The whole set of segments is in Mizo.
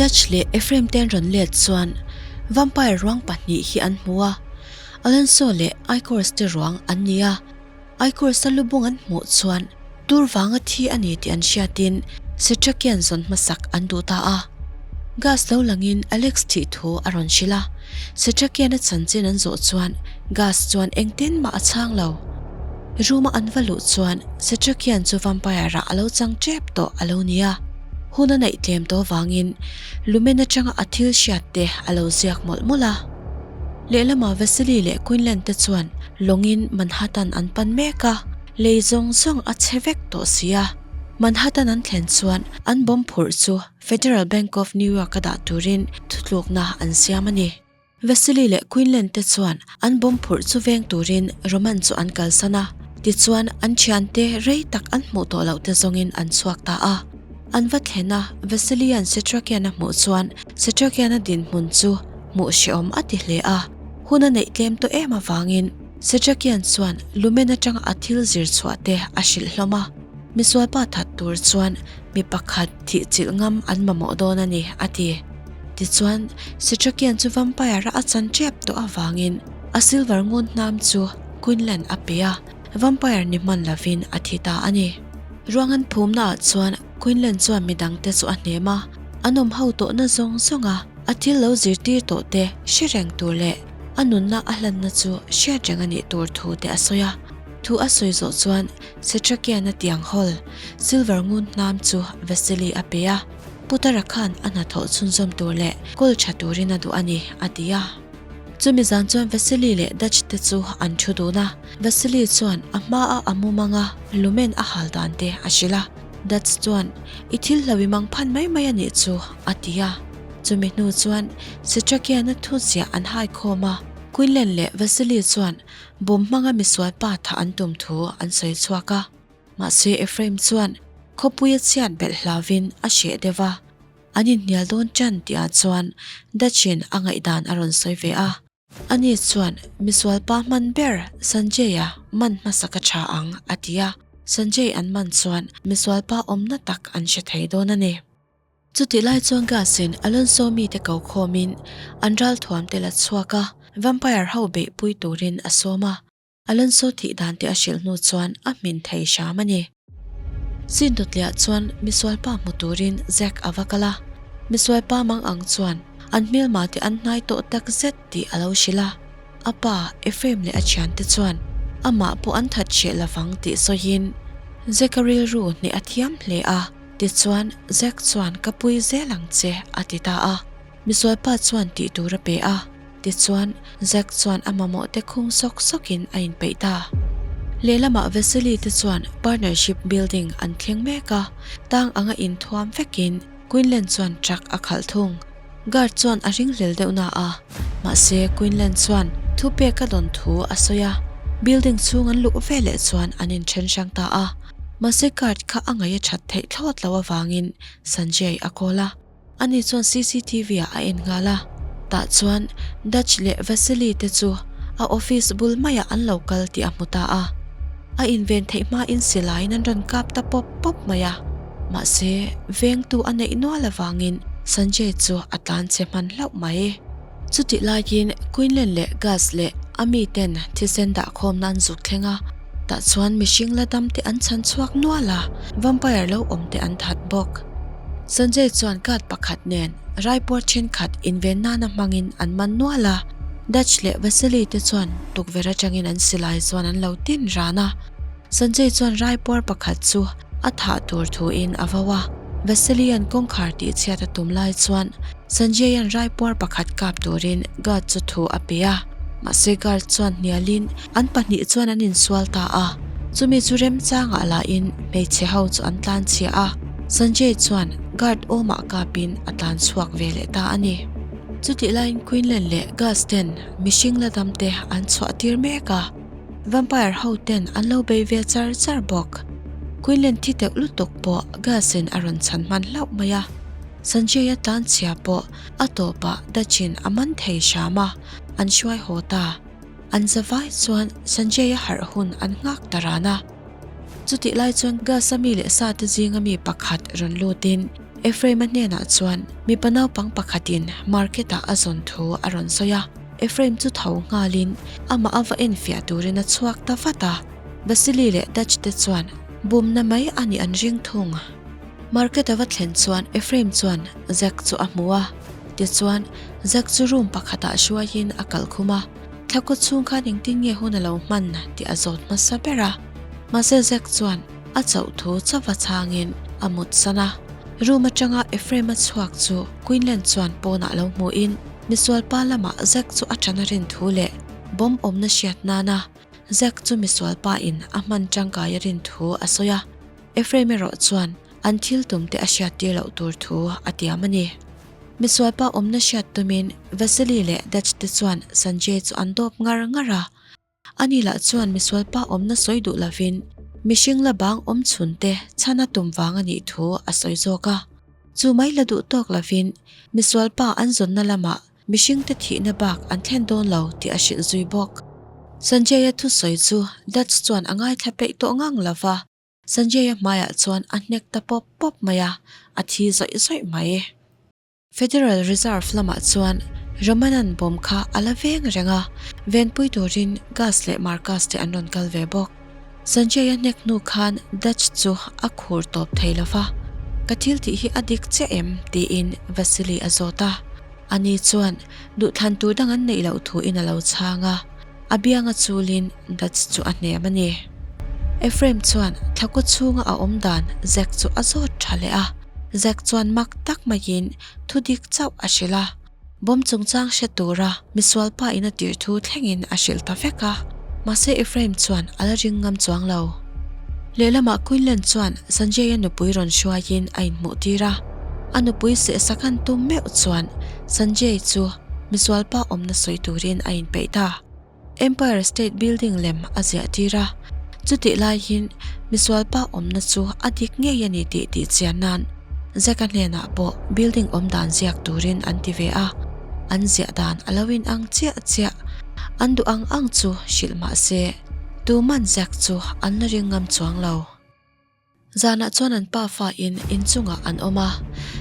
Dutch leh Ephraim te an rawn let chuan vampire ruang pahnih hi an hmu a, Alonso leh Ichors te ruang an ni a. Ichors a lubung an hmuh chuan tur vanga thi a ni tih an hriatin Setrakian zawn hmasak an duh ta a. Gas lo langin Alex thih thu a rawn hrilh a, Setrakian a chanchin an zawh chuan Gas chuan engtin mah a chhang lo. Room a an va luh chuan Setrakian chu vampire ah a lo chang tep tawh a lo ni a, hun a neih tlem tawh vangin lumen atanga a thil hriat te a lo ziak mawlh mawlh a. Lehlamah Vasily leh Quinlan te chuan lawngin Manhattan an pan mek a, lei zawng zawng a chhe vek tawh si a. Manhattan an thlen chuan an bomb phurh chu Federal Bank of New York a dah turin thutlukna an siam a ni. Vasily leh Quinlan te chuan an bomb phurh chu veng turin Roman chu an kalsan a, tichuan an thiante rei tak an hmuh tawh loh te zawngin an chhuak ta a. An va thlen a, Vasily-a'n Setrakian a hmuh chuan Setrakian-a dinhmun chu hmuh hrehawm a ti hle a, hun a neih tlem tawh em avangin Setrakian chuan lumen atanga a thil zir chhuah te a hrilh hlawm a, misualpa that tur chuan mi pakhat thih chilh ngam an mamawh dawn a ni, a ti. Tichuan, Setrakian chu vampire-a a chan tep tawh avangin a silver ngun hnam chu Quinlan a pe a, vampire ni hman lovin a thi ta a ni. Ruang an phumnaah chuan Quinlan chuan midangte chu a hnem a, an awm ho tawhna zawng zawnga a thil lo zirtir tawh te hre reng tur leh a nunna a hlanna chu hriat reng a nih tur thu te a sawi a. Thu a sawi zawh chuan Setrakian-a tiang hawl, silver ngun hnam chu Vasily a pe a, Putara khan a hnathawh chhunzawm tur leh kawl tha turin a duh a ni, a ti a. Chumi zan chuan Vasily leh Dutch te chu an thu dun a, Vasily chuan a hmaa a mumanga lumen a hal dan te a hrilh a. Dutch chuan, I thil hlo i mang phan mai mai a nih chu, a ti a. Chumi hnu chuan Setrakian-a thu ziah an hai khawm a, Quinlan leh Vasily chuan bawm hmanga misual pa thah an tum thu an sawi chhuak a. Mahse Ephraim chuan khawpui a chhiat belh hlauvin a hreh deuh va, an inhnial dawn tan tihah chuan Dutch-in a ngaihdan a rawn sawi ve a. Ani chuan misual pa hman ber Sanjay-a man hmasa ka tha ang a ti a, Sanjay an man chuan misual pa awmna tak an hre thei dawn a ni. Chutih lai chuan Gas-in Alonso mite ko khawmin an ralthuam te la chhuak a, vampire ho beihpui turin a sawm a. Alonso thih dan te a hrilh hnu chuan a hmin thei hram a ni. Sin dawtliah chuan misualpa hmu turin Zack a va kal a, misualpa mang ang chuan an hmelma te an hnai tawh tak zet tih a lo hrilh a. A pa Ephraim leh a thiante chuan amah pawh an that hreh lovang tih sawiin Zack-a rilru hneh a thiam hle a, tichuan Zack chuan ka pui zel ang che a ti ta a. Misualpa chuan tih tur a pe a. Tichuan, Zack chuan a mamawh te khung sawk sawkin a inpeih ta. Lehlamah Vasily te chuan partnership building an thleng mek a, tang anga inthuam vekin Quinlan chuan truck a khalh thung. Guard chuan a ringhlel deuh na a, mahse Quinlan chuan thupek a dawn thu a sawi a, building chhung an luh veleh chuan an inthen hrang ta a. Mahse guard kha a ngaih a that theih thlawt loh avangin Sanjay a call a. Ani chuan cctv ah a en nghal a, tah chuan Dutch leh Vasily te chu a office bul maiah an lo kal tih a hmu ta a. A inven theih hmain silaiin an rawn kap ta pawp pawp mai a, mahse vengtu a neih nual avangin Sanjay chu a tlan che hman hlauh mai. Chutih laiin Quinlan leh Gus leh a miten thisen dahkhawmna an zuk thleng a, tah chuan mihring la dam te an chhan chhuak nual a, vampire lo awm te an that bawk. Sanjay chuan guard pakhat nen raipuar thenkhat inven nana hmangin an man nual a, Dutch leh Vasily te chuan tukverh atangin an silai chuan an lo tin ran a. Sanjay chuan raipuar pakhat chu a thah tur thuin a vo a, Vasily-a'n kawngkhar tihchhiat a tum lai chuan Sanjay-a'n raipuar pakhat kap turin guard chu thu a pe a, mahse guard chuan hnialin an pahnih chuan an insual ta a, chumi chu remchangah lahin hmeichhe ho chu an tlanchhia a, Sanjay chuan guard awmah kapin a tlan chhuak ve leh ta a ni. Chutih laiin Quinlan leh Gus ten mihring la dam te an chhuah tir mek a, vampire ho ten an lo bei ve char char bawk. Quinlan thi teuh lutuk pawh Gus in a rawn chhan hman hlauh mai a. Sanjay-a tlanchhia pawh a tawpah Dutch-in a man thei hram a, an hruai haw ta. An zavai chuan Sanjay-a harh hun an nghak ta ran a. Chutih lai chuan Gas-a mi leh sa te zinga mi pakhat rawn lutin Ephraim-a hnenah chuan mipa naupang pakhatin market-ah a zawn thu a rawn sawi a. Ephraim chu tho nghalin amah a va enfiah turin a chhuak ta vat a. Vasily leh Dutch te chuan bumna mai a nih an ring thung. Market a va thlen chuan Ephraim chuan Zack chu a hmu a. Tichuan, Zack chu room pakhatah hruaiin a kalkhum a. Thla kaw chhung khan engtin nge hun a lo hman tih a zawt hmasa ber a. Mahse Zack chuan a chauh thu chauh a chhangin a mutsan a. Room atanga Ephraim a chhuak chu Quinlan chuan pawnah lo hmuhin misualpa lamah Zack chu a ṭan a rin thu leh bomb awmna hriat nana Zack chu misualpa in a hman tangkai a rin thu a sawi a. Ephraim erawh chuan an thil tum te a hriattir loh tur thu a tiam a ni. Misualpa awmna hriat tumin Vasily leh Dutch te chuan Sanjay chu an dawp ngar ngar a. Ani lah chuan misualpa awmna sawi duh lovin mihring la bang awm chhun te chhan a tum vang a nih thu a sawi zawk a. Chu mai la duh tawk lovin misualpa an zawnna lamah mihringte thihna bak an thlen dawn lo tih a hrilh zui bawk. Sanjay-a thusawi chu Dutch chuan a ngaithla peih tawh ngang lova. Sanjay-a hmaiah chuan a hnek ta pawp pawp mai a, a thi zawih zawih mai. Federal Reserve lamah chuan Roman-a'n bomb kha a la veng reng a, venpui turin Gus leh Marcus te an rawn kal ve bawk. Sanjay-a hnek hnu khan Dutch chu a khur tawp thei lo va, Ka thil tih hi a dik chiah em? tiin Vasily a zawt a. Ani chuan duhthlan tur dang an neih loh thuin a lo chhang a. A bianga chulin Dutch chu a hnem a ni. Ephraim chuan thlakaw chhunga a awm dan Zack chu a zawt tha leh a. Zack chuan mak tak maiin thu dik chauh a hrilh a. Bomb chungchang hre tura misualpa in a tirh thu thlengin a hrilh ta vek a. Mahse Ephraim chuan a la ring ngam chuang lo. Lehlamah Quinlan chuan Sanjay-a nupui rawn hruaiin a inhmuh tir a. A nupui sehsak an tum meuh chuan Sanjay chu misualpa awmna sawi turin a inpeih ta. Empire State Building lem a ziah tir a, chutih laiin misualpa awmna chu a dik ngei a ni tih tih chian nan Zack-a hnenah pawh building awm dan ziak turin an ti ve a, an ziah dan a lo inang chiah chiah. An duh ang ang chu hrilh mah se, tuman Zack chu an la ring ngam chuang lo. Zanah chuan an pa fa in inchungah an awm a,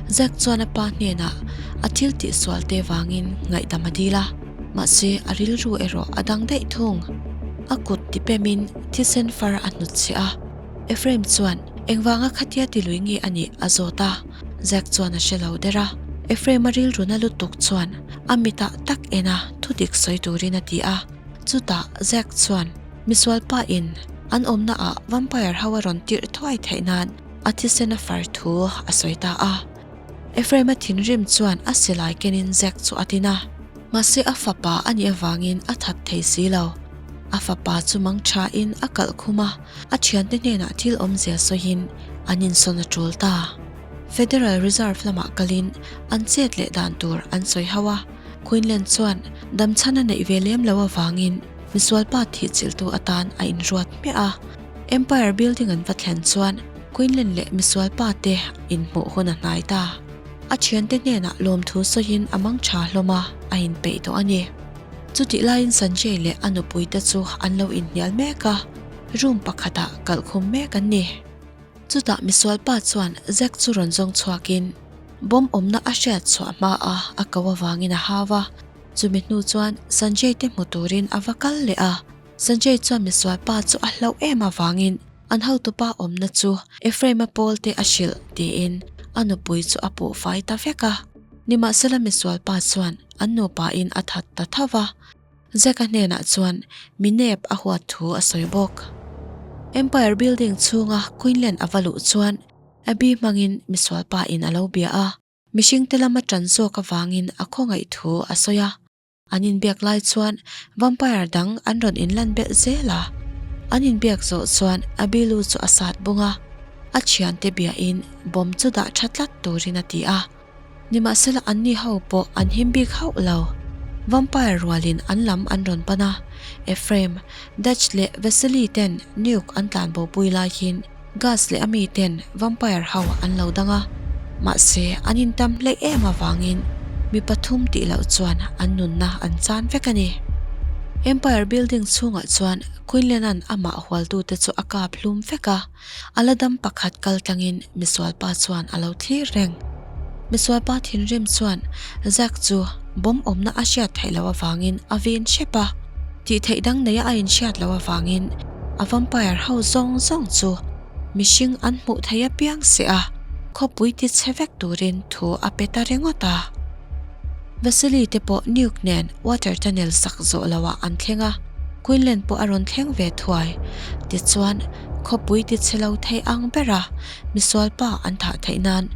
Zack chuan a pa hnenah a thil tihsual te vangin ngaihdam a dil a, mahse a rilru erawh a dang daih thung. A kut tipemin thisen far a hnutchhiah a, Ephraim chuan engvanga khatia tilui nge a nih a zawt a, Zack chuan a hre lo der a, Ephraim a rilru na lutuk chuan a mitah tak en a thudik sawi turin a ti a, chutah Zack chuan Misual pa in an awmna ah vampire ho a rawn tirh thuai theih nan a thisen a far thu a sawi ta a. Ephraim a thinrim chuan a silai kenin Zack chu a tin a. Mahse a fapa a nih avangin a that thei si lo. A fapa chu mang tha in a kalh khum a, a thiante hnenah thil awmzia sawiin an insawn a tul ta. Federal Reserve lamah kalin an chet leh dan tur an sawi ho a, Quinlan chuan damchhan a neih ve lem lo avangin Misualpa thihchilhtu atan a inruat hmiah a. Empire Building an va thlen chuan Quinlan leh misualpa te inhmuh hun a hnai ta. A thiante hnenah lawmthu sawiin a mang tha hlawm a, a inpeih tawh a ni. Chutih laiin Sanjay leh a nupuite chu an lo inhnial mek a, room pakhatah kalhkhum mek an ni. Chutah misualpa chuan Zack chu rawn zawng chhuakin bomb awmna a hriat chhuah hma a a ko avangin a hau a. Chumi hnu chuan Sanjay te hmu turin a va kal leh a, Sanjay chuan misual pa chu a hlauh em avangin an hotupa awmna chu Ephraim-a pawl te a hrilh tiin a nupui chu a puh fai ta vek a. Nimahsela misual pa chuan an nupain a that ta tho va, Zack-a hnenah chuan mi nep a huat thu a sawi bawk. Empire Building chhunga Quinlan a va luh chuan Abby hmangin misual pa in a lo bia a. Mihringte lama ṭan zawk avangin a khawngaih thu a sawi a. An inbiak lai chuan vampire dang an rawn inlan belh zel a. An inbiak zawh chuan Abilu chu a sat bung a, a thiante biahin bomb chu dah tha tlat turin a ti a. Nimahsela anni ho pawh an him bik hauh lo. Vampire rualin an lam an rawn pan a, Ephraim, Dutch leh Vasily ten nuke an tlanbopui laiin Gus leh a mi ten vampire ho an lo dang a, mahse an intam hleih em avangin mi pathum tih loh chuan an nunna an chan vek a ni. Empire Building chhungah chuan Quinlan-a'n amah hualtute chu a kap hlum vek a, a la dam pakhat kal tlangin misualpa chuan a lo thlir reng. Misualpa thinrim chuan Zack chu bomb awmna a hriat theih loh avangin a vin hrep a, tih theih dang neia a inhriat loh avangin a vampire ho zawng zawng chu mihring an hmuh theih apiang seh a, khawpui ti chhe vek turin thu a pe ta ringawt a. Vasily te pawh Nuke nen water tunnel sak zawh loh ah an thleng a, Quinlan pawh a rawn thleng ve thuai. Tichuan, khawpui ti chhe lo thei ang bera misualpa an thah theih nan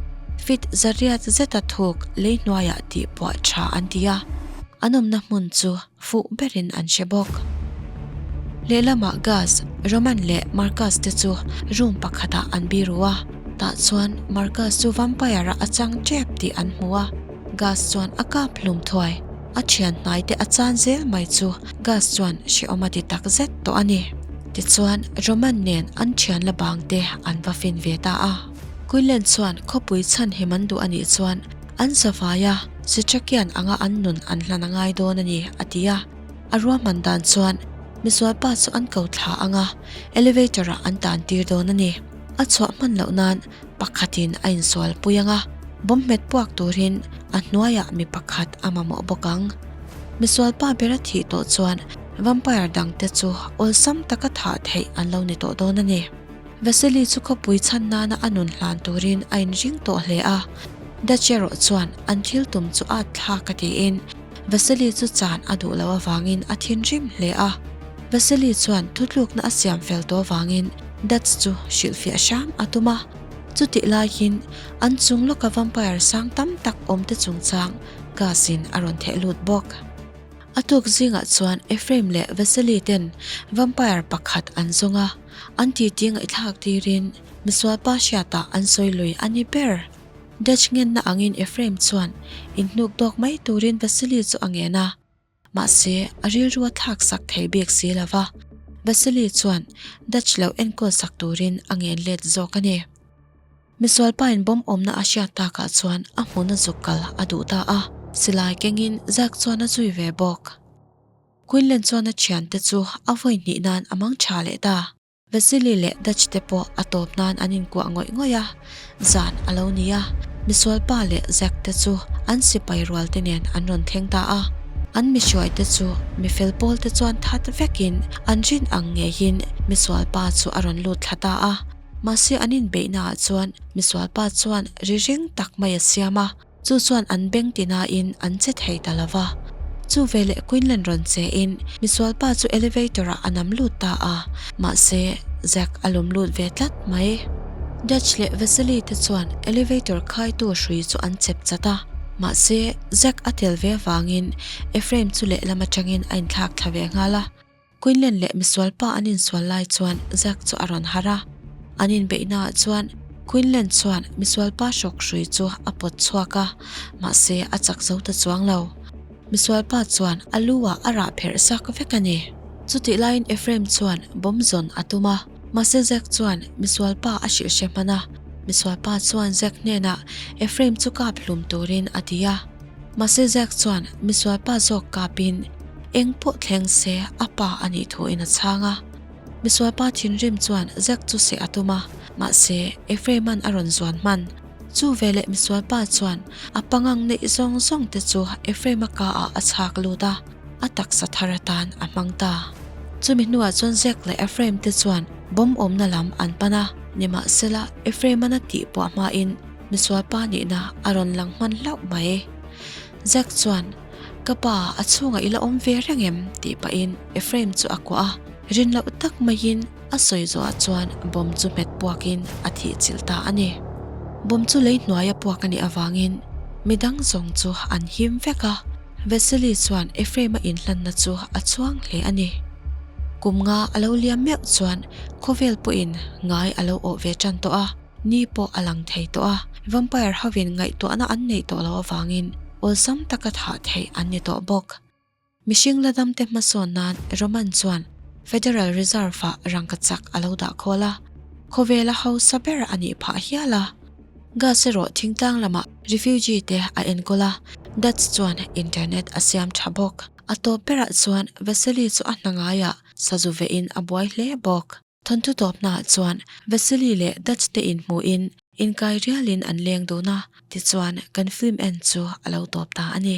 fit zariat zeta thuk lei hnuaiah tih puah tha an ti a, an awmna hmun chu fuh berin an hre bawk. Lehlamah Gus, Roman leh Marcus te chu room pakhatah an biru a, tah chuan Marcus chu vampire ah a chang tep tih an hmu a, Gus chuan a kap hlum thuai. A thian hnai te a chan zel mai chu Gus chuan hrehawm a ti tak zet tawh a ni. Tichuan Roman nen an thian la bang te an va fin ve ta a. Quinlan chuan khawpui chhan him an duh a nih chuan An zavai a, Sitrakian anga an nun an hlan a ngai dawn a ni, a ti a. A ruahman dan chuan misualpa chu an ko thla ang a, elevator ah an tan tir dawn a ni. A chhuah hman loh nan pakhatin a insual pui ang a, bomb hmet puak turin a hnuaiah mi pakhat a mamawh bawk ang. Misualpa ber a thih tawh chuan vampire dangte chu awlsam taka thah theih an lo ni tawh dawn a ni. Vasily chu khawpui chhan nana a nun hlan turin a inring tawh hle a, Dutch erawh chuan an thil tum chu at thlak a tiin Vasily chu chan a duh loh avangin a thinrim hle a. Vasily chuan thutlukna a siam fel tawh avangin Dutch chu hrilhfiah hram a tum a, chutih laiin an chung lawka vampire sang tam tak awmte chungchang gas in a rawn theh lut bawk. A tuk zingah chuan Ephraim leh Vasily ten vampire pakhat an zawng a, an titi ngaihthlak tirin misualpa hriatah an sawi lui a ni ber. Dutch ngenna angin Ephraim chuan inhnuk dawk mai turin Vasily chu a ngen a, mahse a rilru a thlak sak thei bik si lo va, Vasily chuan Dutch lo enkawl sak turin a ngen let zawk a ni. Misualpain bomb awmna a hriat takah chuan a hmuna zuk kal a duh ta a, silai kengin Zack chuan a zui ve bawk. Quinlan chuan a thiante chu a vawi hnih nan a mang tha leh ta. Vasily leh Dutch te pawh a tawp nan an inkuah ngawih ngawih a, zan a lo ni a, misualpa leh Zack te chu an sipai rual te nen an rawn thleng ta a. An mihruai te chu mifel pawl te chuan that vekin an rin ang ngeiin misualpa chu a rawn lut thla ta a. Mahse an inbeihnaah chuan misualpa chuan ri ring tak mai a siam a, chu chuan an beng tinain an che thei ta lo va. Chu veleh Quinlan rawn chein misualpa chu elevator ah a nam lut ta a, mahse Zack a lawm lut ve tlat mai. Dutch leh Vasily te chuan elevator khaitu hrui chu an chep chat a, mahse Zack a tel ve avangin Ephraim chu lehlam atangin a inthlak thla ve nghal a. Quinlan leh misualpa an insual lai chuan Zack chu a rawn harh a, an inbeihnaah chuan Quinlan chuan misualpa hrawk hrui chu a pawt chhuak a, mahse a chak zo ta chuang lo. Misualpa chuan a lu ah a rah pherh sak vek a ni. Chutih laiin Ephraim chuan bomb zawn a tum a, mahse Zack chuan misualpa a hrilh hre hman a, misualpa chuan Zack hnenah Ephraim chu kap hlum turin a ti a. Mahse Zack chuan misualpa zawk kapin eng pawh thleng se a pa a nih thuin a chhang a. Misualpa thinrim chuan Zack chu seh a tum a, mahse Ephraim-a'n a rawn zuan hman. Chu veleh misualpa chuan a pangang neih zawng zawng te chu Ephraim-a ka ah a chhak lut a, a taksa thar atan a hmang ta. Chumi hnuah chuan Zack leh Ephraim te chuan bomb awmna lam an pan a, nimahsela Ephraim-a'n a tihpuah hmain Misualpa nihna a rawn lang hman hlauh mai. Zack chuan, Ka pa, a chhungah i la awm ve reng em? tih pahin Ephraim chu a kuah a. Rin loh tak maiin a sawi zawhah chuan bomb chu hmet puakin a thih chilh ta a ni. Bomb chu lei hnuaia puak a nih avangin midang zawng chu an him vek a. Vasily chuan Ephraim-a inhlanna chu a chhuang hle a ni. Kum nga a lo liam meuh chuan khawvel pawhin ngai a lo awh ve tan tawh a. Ni pawh a lang thei tawh a, vampire hovin ngaihtuahna an neih tawh loh avangin awlsam taka thah theih an ni tawh bawk. Mihring la damte hmasawn nan Roman chuan Federal Reserve-ah rangkachak a lo dah khawl a, khawvela hausa ber a nih phah hial a. Gas erawh thingtlang lamah refugee te a enkawl a, Dutch chuan internet a siam tha bawk. A tawp berah chuan Vasily chu a hna ngaiah sazu vehin a buai hle bawk. Thawnthu tawpnaah chuan Vasily leh Dutch te inhmuhin Inkai rialin an leng dun a, tichuan kan film en chu a lo tawp ta a ni.